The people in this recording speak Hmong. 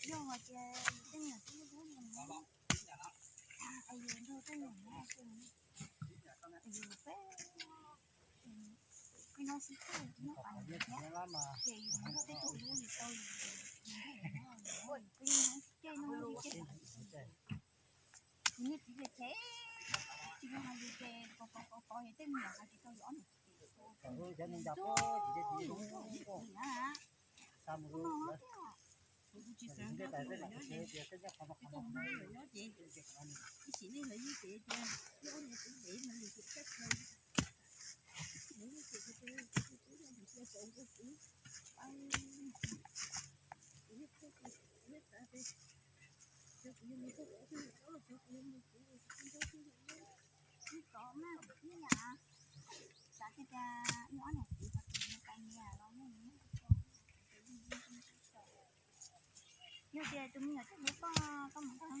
Yog hais tias yus tej nyuam twb hlub yus na, es yus nrog tej nyuam no ces yus peb, peb no sib txawj nyob qab thiab, ces yus muab tej tug hlub yus tau yus, yus nrog yus no, peb yeej hlub sib ceg no sib ceg. Yus niag txiv ces chev, tsis yog hais yus ces pov pov pov pov yus tej me nyuam hais tsis tau yus ob niam txiv ces, tus tus tus tus na, tus no thiab. Kuv tsis xav nrog tus no nyob ces, tus no nyob ces, ib sim neej lawv yeej ces tias yus ob niam txiv ntev mas lwm tiam txaj plaws, lawv yeej ces tias tus tub yog tus cia tsaus ntuj txiv, kuv yeej, kuv yeej xav tias, xyov kuv yuav mus txog tod xwb, txhob los xyov kuv yuav mus txiv, kuv nco xwb, ib tod na, ib yam, xav tias tias yus ob niam txiv qhov tseem mus pais nyias los muaj nyias, yog tias tus me nyuam twb hlub koj, koj mus nrog